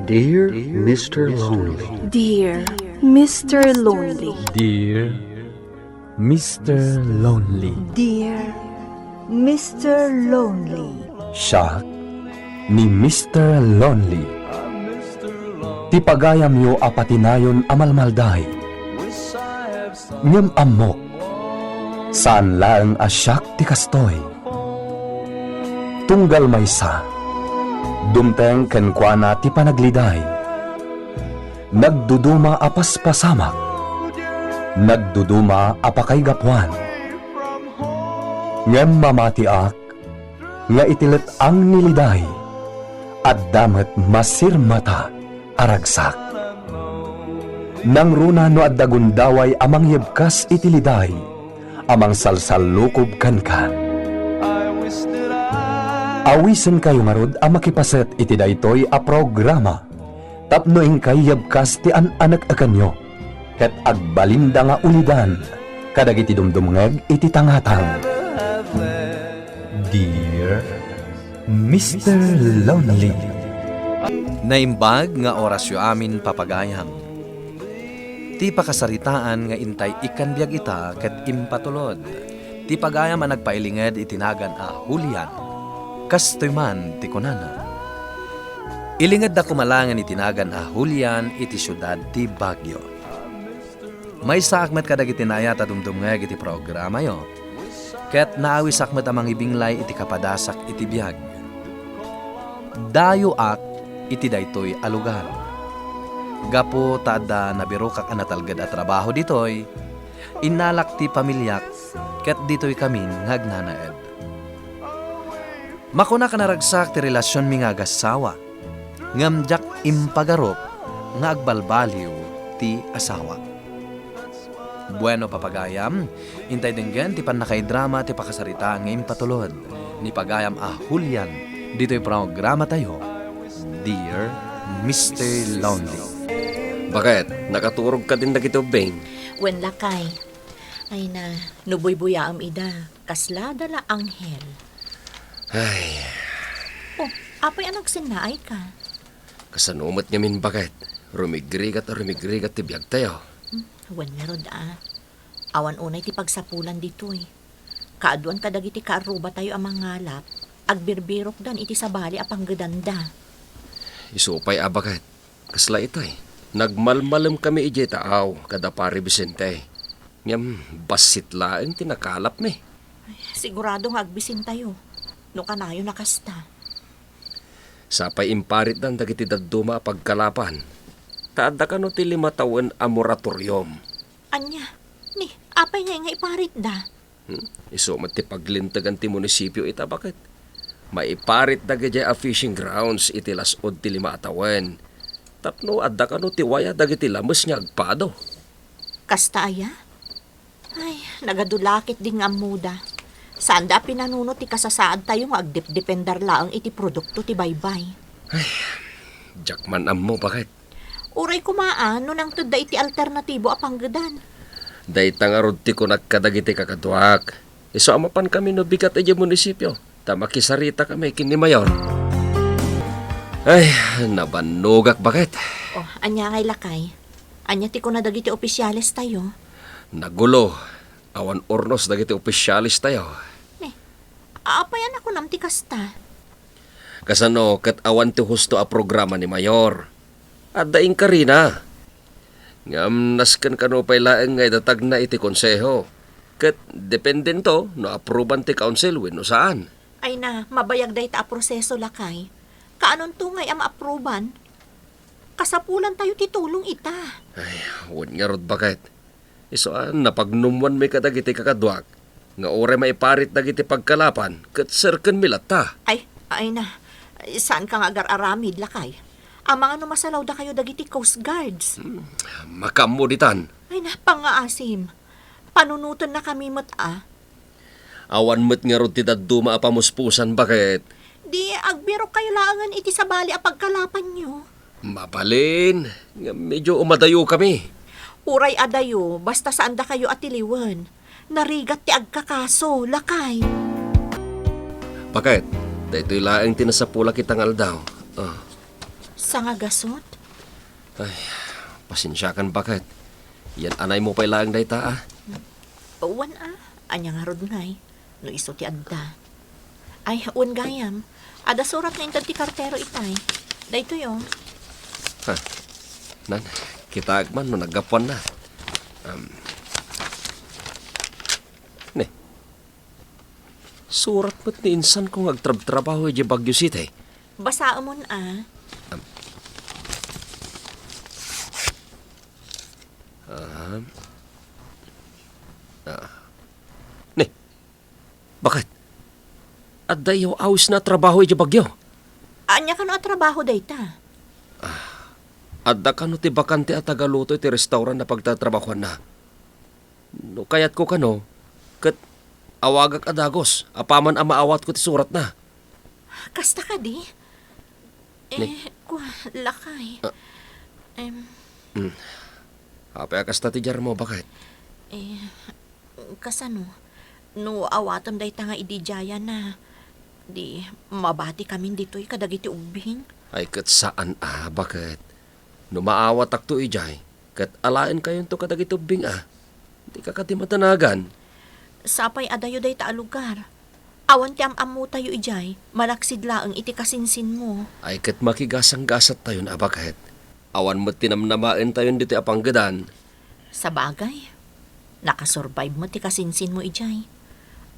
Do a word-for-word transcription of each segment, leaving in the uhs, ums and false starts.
Dear Mister Lonely. Dear Mister Lonely. Dear Mister Lonely. Dear Mister Lonely. Siak ni Mister Lonely. Ti pagayamyo a patinayon a malmalday. Ngem ammok, saan laeng a siak ti kastoy. Tunggal maysa, dumteng kenkuana ti panagliday. Nagduduma a paspasamak, nagduduma a pakaigapuan. Ngem mamatiak nga iti let-ang ni liday, adda met masirmata a ragsak. Nangruna no adda gundaway a mangyebkas iti liday a mangsalsallukob kenka. Awisenkayo ngarud a makipaset iti daytoy a programa tapno inkay yebkas ti an-anek-ekenyo ket agbalinda nga ulidan kadagiti dumdumngeg iti tangatang. Dear Mister Lonely. Naimbag nga orasyo amin, papagayam. Ti pakasaritaan nga intay ikkan biag ita ket impatulod ti pagayam a nagpailinged iti nagan a Julian. Kastoy man ti kunana, ilingedda koma laengen iti nagan a Julian iti siudad ti Baguio. Maysaak met kadagiti naayat a dumdumngeg iti programayo, ket naawisak met a mangibinglay iti kapadasak iti biag. Dayoak iti daytoy a lugar. Gapu ta adda nabirokak a natalged a trabaho ditoy, innalak ti pamiliak ket ditoykamin nga agnanaed. Makunak a naragsak ti relasionmi nga agassawa, ngem diak impagarup nga agbalbaliw ti asawa. Bueno, papagayam, intay denggen ti pannakaidrama ti pakasaritaan nga impatulod ni pagayam a Julian ditoy programatayo, Dear Mister Lonely. Baket, nakaturog kadin dagiti ubbing? Wen, lakay. Ay na, no buybuyaem ida, kasla da la anghel. Ay. Oh, apay a nagsennaayka? Kasano met ngamin, baket? Rumigrigat a rumigrigat ti biagtayo. Hmm, wen ngarud a. Awan unay ti pagsapulan ditoy. Kaaduan kadagiti kaarrubatayo a mangalap, agbirbirokdan iti sabali a panggedanda. Isu pay a, baket. Kasla itay, nagmalmalemkami idiay taaw kada Pari Vicente. Ngem bassit laeng ti nakalapmi. Ay, sigurado nga agbisentayo no kanayon a kasta. Sapay imparitdan dagiti dadduma a pagkalapan. Ta adda kano ti lima tawen a moratorium. Ania? Ni, apay ngay nga iparitda? Hmm? Isu met ti paglintegan ti munisipio ita, baket. Maiparit dagidiay a fishing grounds iti las-ud ti lima a tawen. Tapno adda kano ti waya dagiti lames nga agpado. Kasta aya? Ay, nagadu la ketdin nga ammoda. Saanda a pinanunot ti kasasaadtayo nga agdepdependar laeng iti produkto ti baybay. Ay, diak man ammo, baket. Uray koma a no nangtedda iti alternatibo a panggedan. Dayta ngarud ti kunak kadagiti kakaduak. Isu a mapankami no bigat idiay munisipio, ta makisaritakami ken ni Mayor. Ay, nabannogak, baket. Oh, ania ngay, lakay? Ania ti kuna dagiti opisyalestayo? Nagulo. Awan urnos dagiti opisyalestayo. Ni, apay a nakunam ti kasta? Kasano ket awan ti husto a programa ni Mayor? Adda inkarina. Ngem nasken kano pay laeng nga idatagna iti konseho. Ket dependento no apruban ti kaunsil wenno saan. Ay na, mabayag dayta a proseso, lakay. Kaanonto ngay a maapruban? Kasapulantayo ti tulong ita. Ay, wen ngarud, baket. Isu a napagnumwanmi kadagiti kakaduak nga uray maiparit dagiti pagkalapan ket serkenmi latta. Ay, ay na. Saanka nga agar-aramid, lakay. Amangan no masalawdakayo dagiti Coast Guards. Hmm, makaammo ditan. Ay na, pangngaasim. Panunotennakami met a. Awan met ngarud ti dadduma a pamuspusan, baket. Di agbirokkayo laengen iti sabali a pagkalapanyo. Mabalin, ngem medio umadayokami. Uray adayo, basta saandakayo a tiliwen. Narigat ti agkakaso, lakay. Baket, daytoy laeng ti nasapulak ita nga aldaw. Ah. Sangagasut? Ay, pasensiakan, baket. Yan-anaymo pay laeng dayta, a. Wen, a. Ania ngarud ngay, no isu ti adda? Ay, wen gayam. Adda surat nga inted ti kartero itay. Daytoy, o. Ha. Nan, kitaek man no naggapuanna. Um, ne. Surat met ni insanko nga agtrabtrabaho idiay Baguio City. Basaemon, a. Um, ah. Ah. Ne. Baket? Adda iyaw-awisna a trabaho idiay Baguio? Ania kano a trabaho dayta? Ah, adda kano ti bakante a tagaluto iti restaurant a pagtatrabahoanna. No kayatko kano, ket awagak a dagus apaman a maawatko ti suratna. Kasta kadi? Eh, ni- kua, lakay. Ah. Em. Mm. Apay a kasta ti diarmo, baket? Eh, kasano? No awatem dayta nga idi diayen a, di mabatikamin ditoy kadagiti ubbing? Ay, ket saan a, baket? No maawatakto idiay, ket alaenkayonto kadagiti ubbing a. Dika kadi madanagan. Sapay adayo dayta a lugar. Awan ti am-ammotayo idiay, malaksid laeng iti kasinsinmo. Ay, ket makigasanggasattayon a, baket. Awan met ti namnamaentayon ditoy a panggedan. Sabagay, nakasurvive met ti kasinsinmo idiay.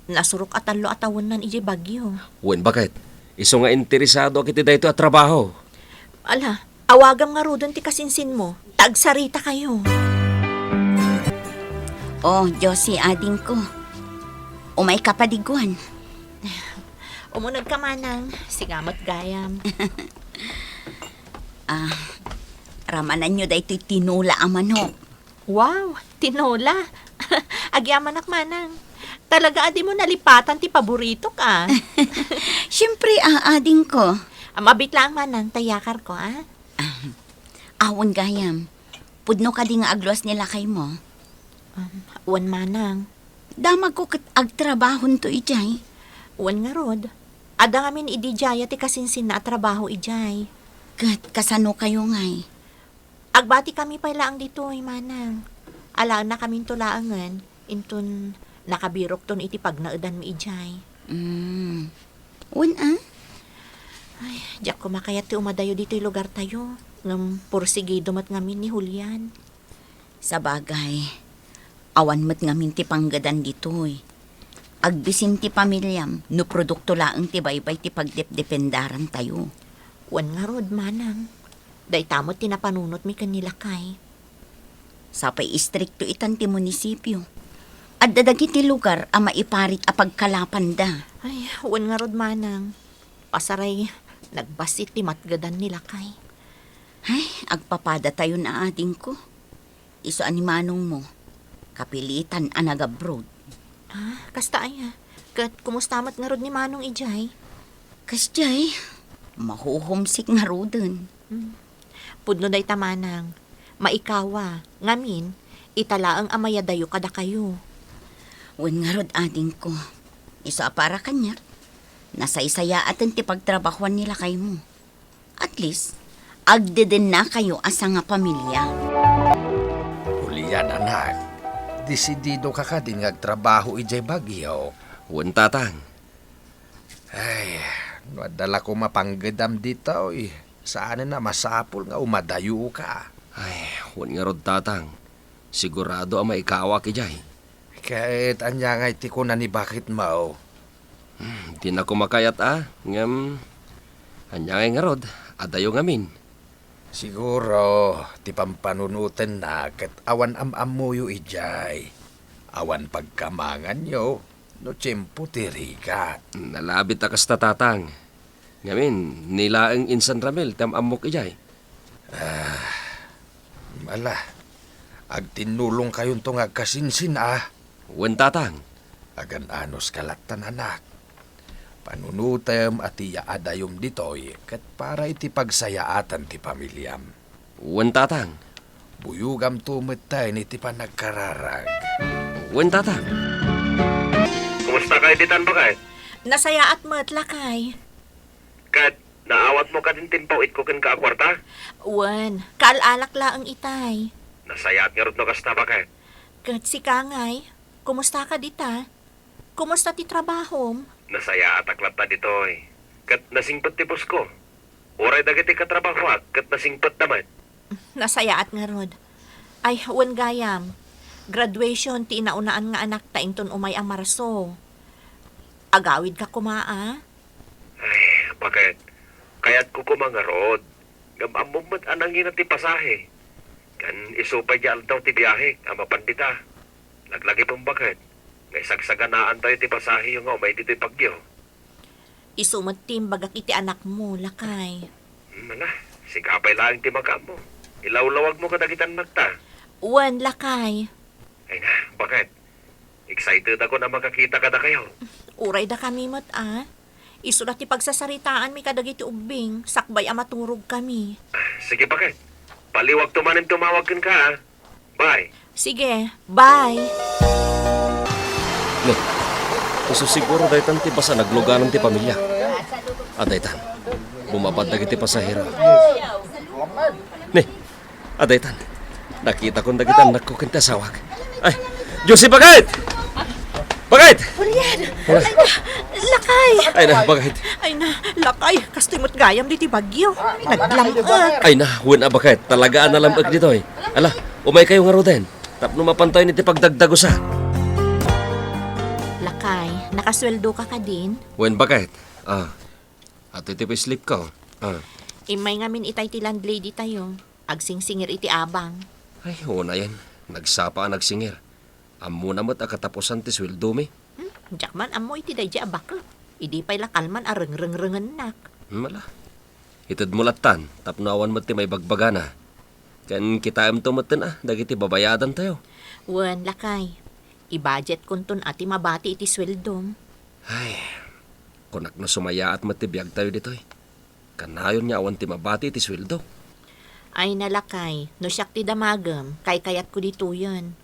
Nasurok a tallo a tawennan idiay Baguio. Wen, baket. Isu nga interesadoak iti daytoy a trabaho. Ala, awagam ngaruden ti kasinsinmo, ta agsaritakayo. O, Josie, adingko. Umayka padigwan. Umunegka, manang. Sigamet gayam. Ah, ramananyo daytoy tinola a manok. Wow, tinola. Agyamanak, manang. Talaga a dimo nalipatan ti paboritok, a. Siempre, a, adingko. Am, abit laeng, manang, ta iyakarko, a. Awan gayam. Pudno kadi nga agluas ni lakaymo? Um, wen, manang. Damagko ket agtrabahonto idiay. Wen ngarud, adda ngamin idi diay ti kasinsinna a trabaho idiay. Ket kasano kayo ngay? Agbatikami pay laeng ditoy, manang. Alaennakaminto laengen, inton nakabirokton iti pagnaedanmi idiay. Mm. Wen a? Ay, diak koma kayat ti umadayo ditoy lugartayo, ngem porsigido met ngamin ni Julian. Sabagay, awan met ngamin ti panggedan ditoy. Agbisin ti pamiliam no produkto laeng ti baybay ti pagdepdependarantayo. Wen ngarud, manang. Dayta met ti napanunotmi ken ni lakay. Sapay istrikto itan ti munisipio. Adda dagiti lugar a maiparit a pagkalapanda. Ay, wen ngarud, manang. Pasaray, nagbassit ti matgedan ni lakay. Ay, agpapadatayon a adingko. Isu a ni manongmo, kapilitan a nag-abroad. Ah, kasta aya. Ket kumusta met ngarud ni manong idiay? Kasdiay, mahuhomesick ngaruden. Hmm. Pudno dayta, manang. Maikawa, ngamin, ita laeng a mayadayo kadakayo. Wen ngarud, adingko. Isu a para kaniak, nasaysayaaten ti pagtrabahoan ni lakaymo. At least, agdedennakayo a sangapamilia. Julian, anak, desididoka kadin nga agtrabaho idiay Baguio? Wen, tatang. Ay, no adda la koma panggedam ditoy, saanen a masapul nga umadayoka. Ay, wen ngarud, tatang. Sigurado a maikawak idiay. Ket ania ngay ti kuna ni baketmo? Hmm, dina koma kayat a, ngem ania ngay ngarud, adayo ngamin. Siguro, ti pampanunotenna ket awan am-ammoyo idiay. Awan pagkamanganyo no tiempo ti rigat. Nalabit a kasta, tatang. Ngamin, ni laeng insan Ramil ti am-ammok idiay. Ah, ala, agtinnulongkayonto nga agkasinsin a. Wen, tatang. Agan-anos ka lattan, anak. Panunotem a ti yaadayom ditoy ket para iti pagsayaatan ti pamiliam. Wen, tatang. Buyogamto metten iti panagkararag. Wen, tatang. Kumusta kay ditan, baket? Nasayaat met, lakay. Ket Naawatmo kadin ti impawitko kenka a kuarta? Wen, kaal-alak laeng itay. Nasayaat ngarud no kasta, baket. Ket sika ngay, kumusta ka dita? Kumusta ti trabahom? Nasayaatak latta ditoy. Ket nasingpet ti pusko. Uray dagiti katrabahoak ket nasingpetda met. Nasayaat ngarud. Ay, wen gayam. Graduation ti inaunaan nga anakta inton umay a Marso. Agawidka koma, a? Ay, baket. Kayatko koma ngarud. Ngem ammom met a nangina ti pasahe. Ken isu pay diay aldaw ti biahe a mapan dita. Laglagipem baket nga isagsaganaantayo ti pasaheyo nga umay ditoy Baguio. Isu met ti imbagak iti anakmo, lakay. Hmm, ala, sika pay laeng ti makaammo. Ilawlawagmo kadagiti annakta. Wen, lakay. Ay na, baket. Excited ako na makakita kadakayo. Uray dakami met, a. Isu la ti pagsasaritaanmi kadagiti ubbing, sakbay a maturogkami. Ah, sige, baket. Baliwakto manen tumawag kenka, a. Bye. Sige, bye. Ne, isu siguro daytan ti basta nagluganan ti pamilia. A, daytan. Bumabad dagiti pasahero. Ne, a, daytan. Nakitakon dagiti annakko ken ti asawak. Ay, Josie, baket! Baket! Julian! Ay na, lakay! Ay na, baket. Ay na, lakay! Kastoy met gayam ditoy Baguio. Naglam-ek. Ay na, wen a, baket. Talaga a nalam-ek ditoy. Ala, umaykayo ngaruden. Tapno mapantayon iti pagdagdagusa. Lakay, nakasueldoka kadin? Wen, baket. A, adtoy ti payslipko. A. Immay ngamin itay ti landlady tayo. Agsingsingir iti abang. Ay, unayen. Nagsapa a nagsingir. Ammona met a katapusan ti sueldomi. Hmm, diak man ammo iti daydiay a baket. Idi pay la kalman a rengrengrengennak. Hmm, ala. Itedmo lattan, tapno awan met ti maibagbagana. Ken kitaemto metten a dagiti babayadantayo. Wen, lakay. I-budgetkonton a ti mabati iti sueldom. Ay, kunak no sumayaat met ti biagtayo ditoy. Kanayon nga awan ti mabati iti sueldo. Ay na, lakay, no siak ti damagem, kaykayatko ditoyen.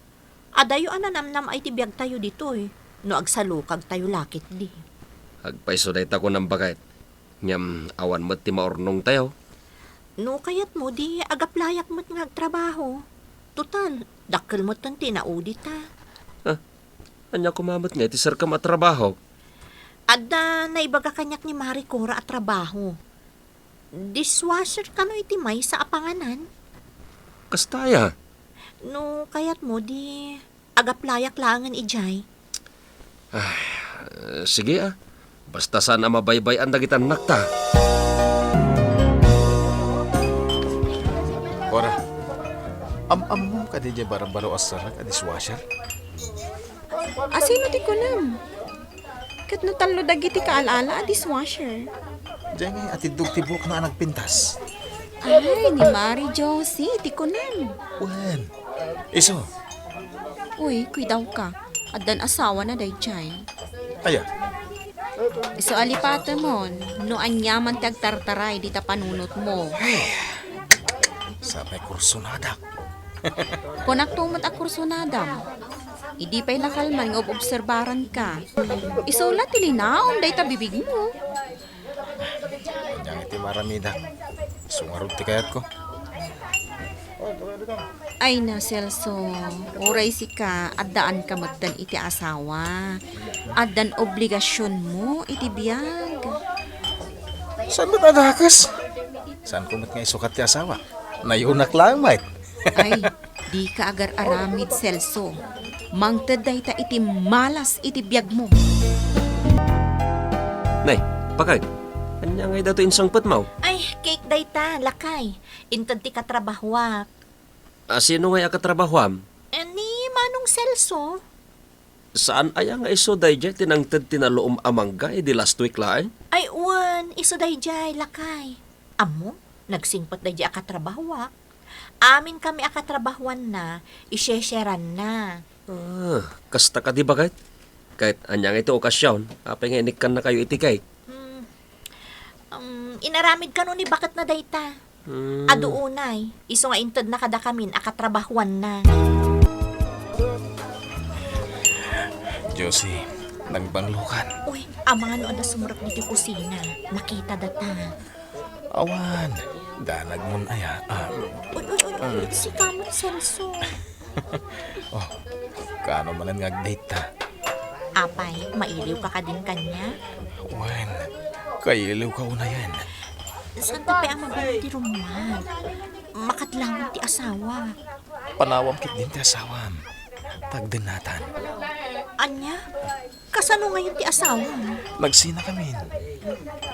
Adayo a nanamnam-ay ti biagtayo ditoy, no agsalukagtayo la ketdi. Agpayso dayta kunam, baket. Ngem awan met ti maurnongtayo. No kayatmo, di agaplayak met nga agtrabaho. Total, dakkel metten ti inaudita. Ah, ania koma met nga iti serkam a trabaho? Adda naibaga kaniak ni Mari Cora a trabaho. Dishwasher kano iti maysa a panganan? Kasta aya? No kayatmo, di agaplayak laengen idiay. Ay, eh, sige, a. Basta saan a mabaybay-an dagiti annakta. Cora, am-ammom kadi diay barbaro a serrek a dishwasher? Asino ti kunam? Ket no tallo dagiti kaal-ala a dishwasher? Diay ngay atiddog ti buokna a nagpintas. Ay, ni Mari Josie ti kunam. Wen, isu. Uy, kuidawka. Addan asawana daydiay. Aya? Isu a lipatemon, no aniaman ti agtartaray dita panunotmo. Ay, sapay kursonadak. Kunakto met a kursonadam. Idi pay nakalman nga ob-obserbaranka, isu la ti linaon dayta bibigmo. Ania ngay ti maaramidak? Isu ngarud ti kayatko. Ay na, Celso, uray sika, addaanka metten iti asawa. Addan obligasionmo iti biag. Saan met a dakes? Saanko met nga isukat ti asawa? Nayunak laeng met. Ay, dika agar-aramid, Celso. Mangted dayta iti malas iti biagmo. Nay, pakag, ania ngay daytoy insangpetmo? Ay, cake dayta, lakay. Inted ti katrabahoak. A, sino ngay a katrabahoam? Eh, ni Manong Celso. Saan aya nga isu daydiay ti nangted ti naluom a mangga idi last week laeng? Ay, wen, isu daydiay, lakay. Ammo, nagsingpet daydiay a katrabahoak. Amin kami a katrabahoanna, isesheranna. Ah, kasta kadi, baket? Ket ania nga iti okasion, apay nga inikkannakayo iti cake? Hmm. Um, inaramid kano ni baketna dayta. Hmm. Adu unay, isu nga intedna kadakamin a katrabahoanna. Josie, nagbanglokan. Uy, amano adda sumrek ditoy kusina. Nakita data. Awan, danagmon aya. Ah, Uy, uy, uy, uy, sika met, Celso. Oh, kaano manen nga agdate ta? Apay, mailiwka kadin kaniak? Wen, kailiwka unayen. Saanto pay a mabalin ti rummuar? Makadlawag ti asawa. Panawam ketdin ti asawam. Ta agdennatan. Ania? Kasano ngayon ti asawam? Nagsinakamin.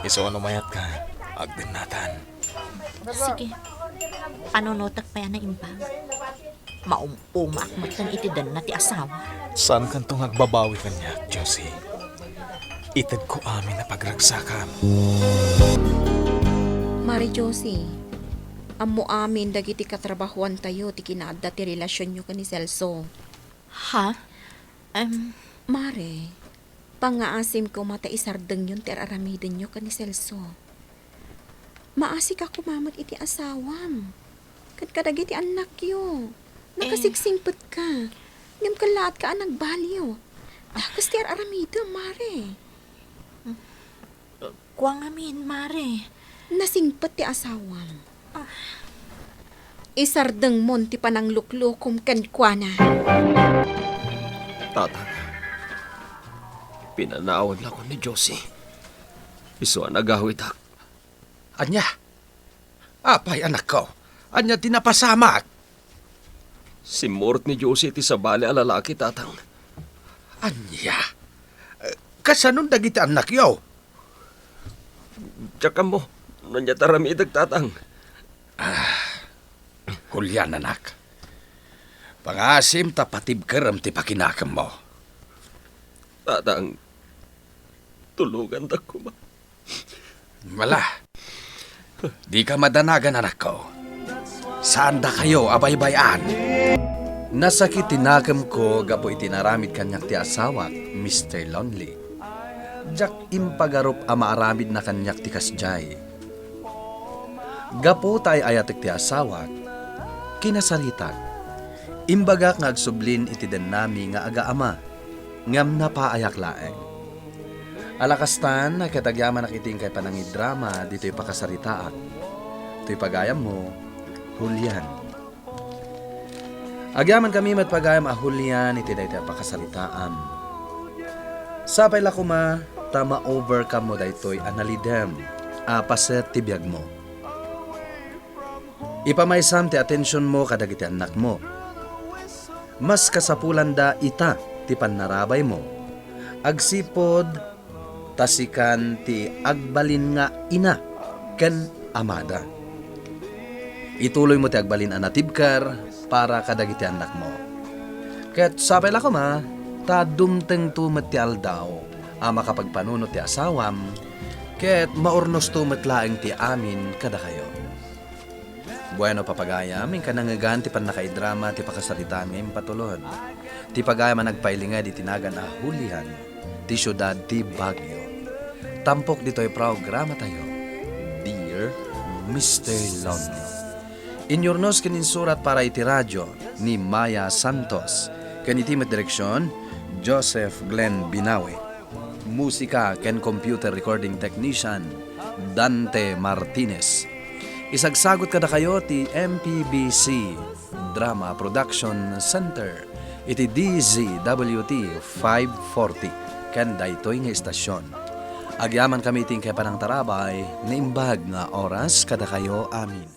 Isu a no mayatka, agdennatan. Sige. Panunotek pay a naimbag. Maum-umaak metten iti denna ti asawa. Saankanto nga agbabawi kaniak, Josie. Itedko amin a pagragsakam. Mare Josie, ammo amin dagiti katrabahoantayo ti kinaadda ti relasionyo ken ni Celso. Ha? Em, Mare, pangngaasim koma ta isardengyon ti ar-aramidenyo ken ni Celso. Maasika koma met iti asawam ken kadagiti annakyo. Eh. Nakasingsingpetka, ngem kellaatka a nagbaliw. Dakes ti ar-aramidem, Mare. Kua ngamin, Mare. Nasingpet ti asawam. Ah. Isardengmon ti panangluklukom kenkuana. Tatang, pinanawan la ni Josie. Isu a nagawitak. Ania? Apay, anakko? Ania ti napasamak? Simmurot ni Josie ti sabali a lalaki, Tatang. Ania? Eh, kasanon dagiti annakyo? Diak ammo no ania ti aramidek, Tatang. Ah, Julian, anak. Pangngaasim ta patibkerem ti pakinakemmo. Tatang, tulugandak koma. Mala, dika madanagan, anakko. Saandakayo a baybay-an. Nasakit ti nakemko gapu iti inaramid kaniak ti asawak, Mister Lonely. Diak impagarup a maaramidna kaniak ti kasdiay. Gapu ta ay-ayatek ti asawak, kinasaritak. Imbagak nga agsublin iti dennami nga agaama, ngem napaayak laeng. Ala kastan, ket agyamanak iti inkay panangidrama ditoy pakasaritaak. Toy pagayammo, Julian. Agyamankami met pagayam a Julian iti daytoy a pakasaritaam. Sapay la koma ta ma-overcome mo daytoy a nalidem a paset ti biagmo. Ipamaysam ti atensionmo kadagiti annakmo. Mas kasapulanda ita ti pannarabaymo. Agsipud ta sikan ti agbalin nga ina ken amada. Ituloymo ti agbalin a natibker para kadagiti annakmo. Ket sapay la koma ta dumtengto met ti aldaw a makapagpanunot ti asawam, ket maurnosto met laeng ti amin kadakayo. Bueno, papagayam, inka nangngegan ti pannakaidrama ti pakasaritaan nga impatulod. Ti pagayam a nagpailinged iti nagan a Julian, ti siudad ti Baguio. Tampok ditoy programatayo, Dear Mister Lonely. Inyurnos ken insurat para iti radio ni Maya Santos, ken iti met direksion, Joseph Glenn Binawi. Musika ken computer recording technician, Dante Martinez. Isagsagut kadakayo ti M P B C Drama Production Center iti D Z W T five forty ken daytoy nga istasyon. Agyamankami iti inkay panangtarabay, naimbag nga oras kadakayo amin.